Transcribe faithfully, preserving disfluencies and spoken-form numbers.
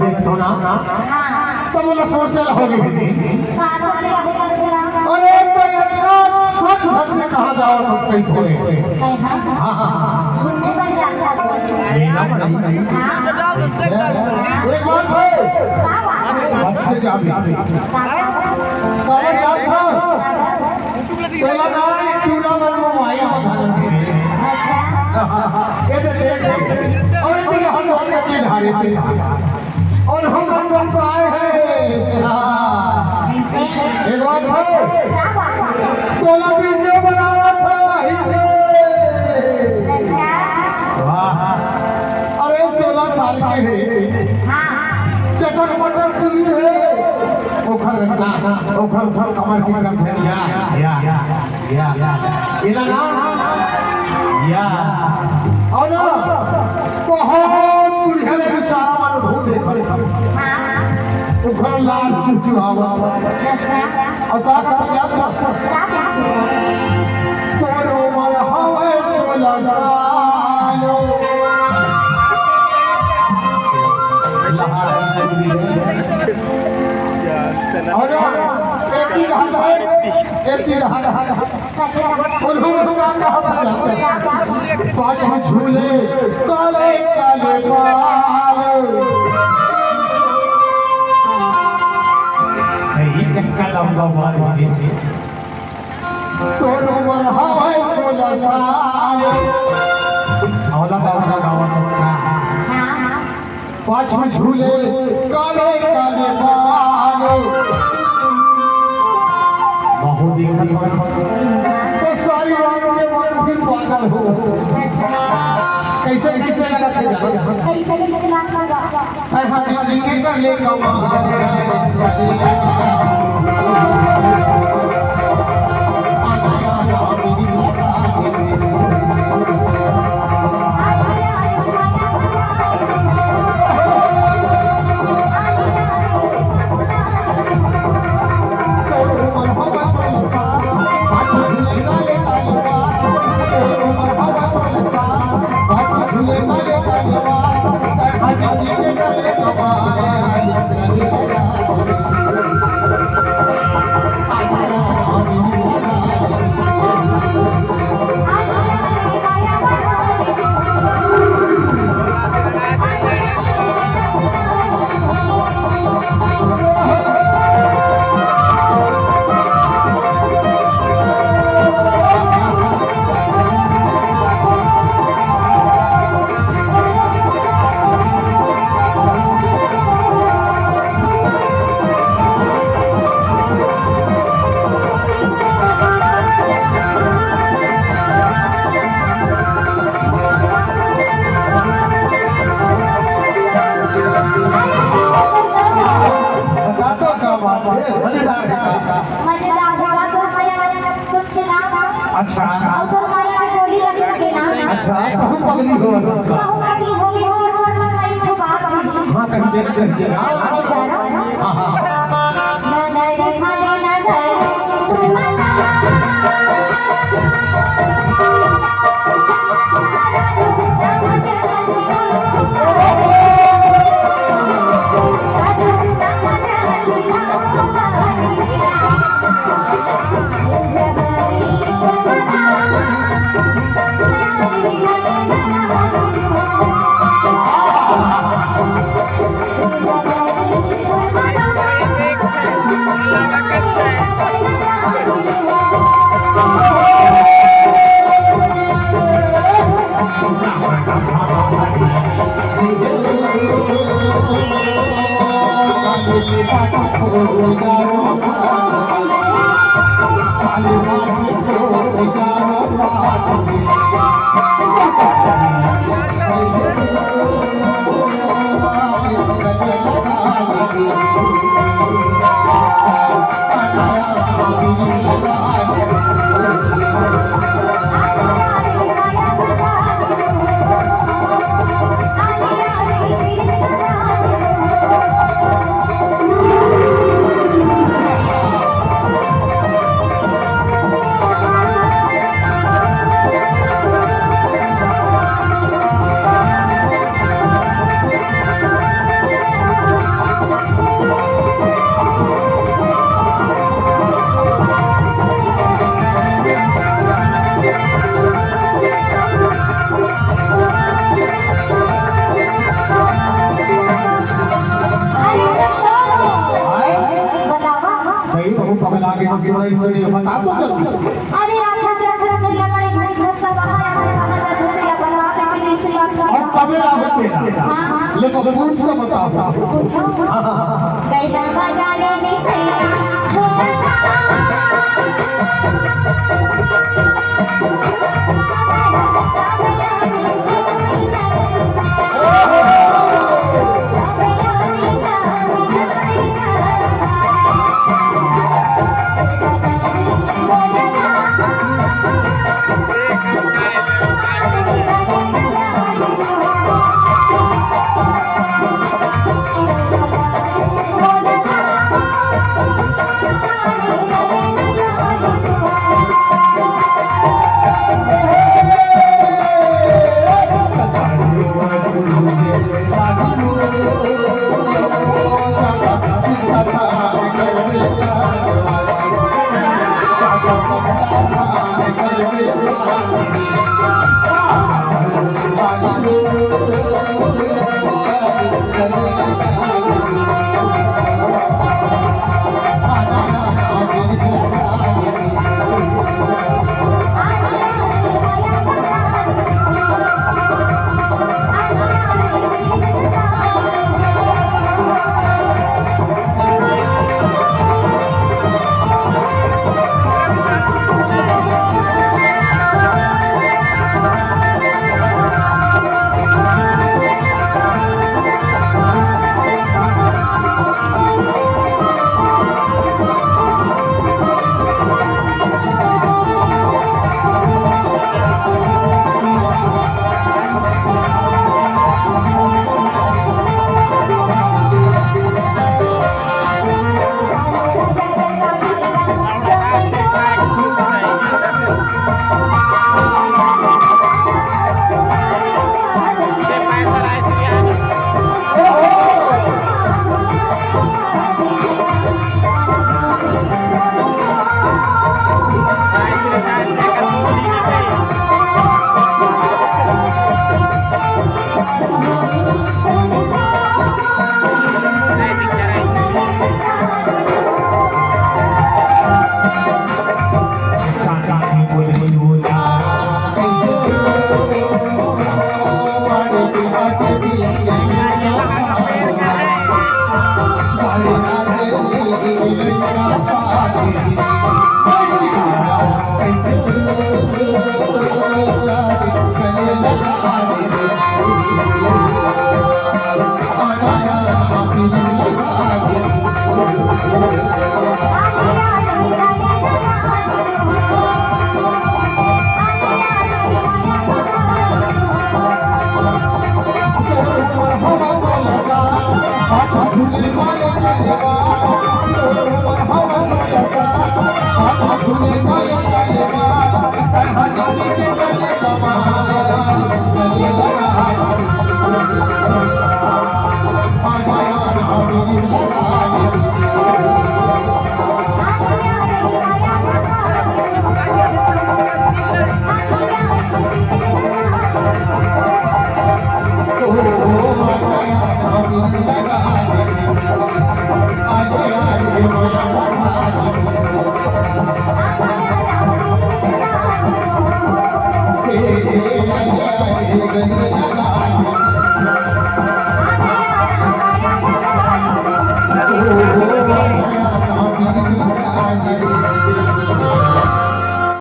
तो ना, हाँ। तो बोला, "सोचे रहोगे जी।" का सोचे रहोगे तोला? अरे, तो इतना सच धज के कहा जाओ, सच कही थोड़े। नहीं, हाँ। हाँ, हाँ, हाँ। घूमने पर जाता है। ये ना, नहीं, नहीं। हाँ। एक बात है। का बात? अच्छे जाबे। का बात? का बात? तोला ना एक टूर्नामेंट में वाई में धारन दे। अच्छा। ये तो देख, अरे तो हम लोग के धारे थे। और हम लोग तो आए हैं। कैसे? एक बात है। क्या बात है? तोला वीडियो बनावा था वही पे। अच्छा। वाह। अरे सोलह साल के है। हाँ। चटर पटर पूरी है। ओखर ना, ओखर, ओखर कमर की तरफ है। या, या, या। या, या, या। या। और ना, बहुत बढ़िया ले बेचारा मन भूत देखत। हाँ। ओखर लाल चुचुहावत। अच्छा। और का कहत हे? का कहत हे? तोर उमर हवय सोलह साल। और एक तीर हल है, एक तीर हल, हल, हल। उन्होंने क्या कहा था? पाछू झूले काले काले बाल। ये कितना लंबा बाल है। तोर उमर हवय सोलह साल। औला गावा, गावा, गावा। पाछू झूले काले काले बाल। बहुत ही खतरनाक। तो सारी रात के बाद फिर पागल हो। अच्छा। कैसे, कैसे लगा था जाना? कैसे, कैसे लगा था? ऐसा जिंदगी के कर ले कमाल। बताता क्या बात है, मजेदार है। मजेदार है, तो मैं सुन के ना। अच्छा। और तो मैं ये बोली ला सुन के ना। अच्छा, कहूँ पगली हो। कहूँ पगली हो गई हो और मन में एक बात है। हाँ, कहीं देख, कहीं देख। हाँ, हाँ। सुनाई, सुनाई, बता तो जल्दी। अरे, आधा चक्र में लकड़ी घड़ी घुस सब वहाँ, यहाँ से वहाँ जाते से या बता दे कि जैसे बात करता। हम तबे आवे तेरा। हाँ, हाँ। लेकिन पूछ तो बताओ। पूछो। हाँ, हाँ, हाँ। गैला बाजारे में सैया छोड़ता।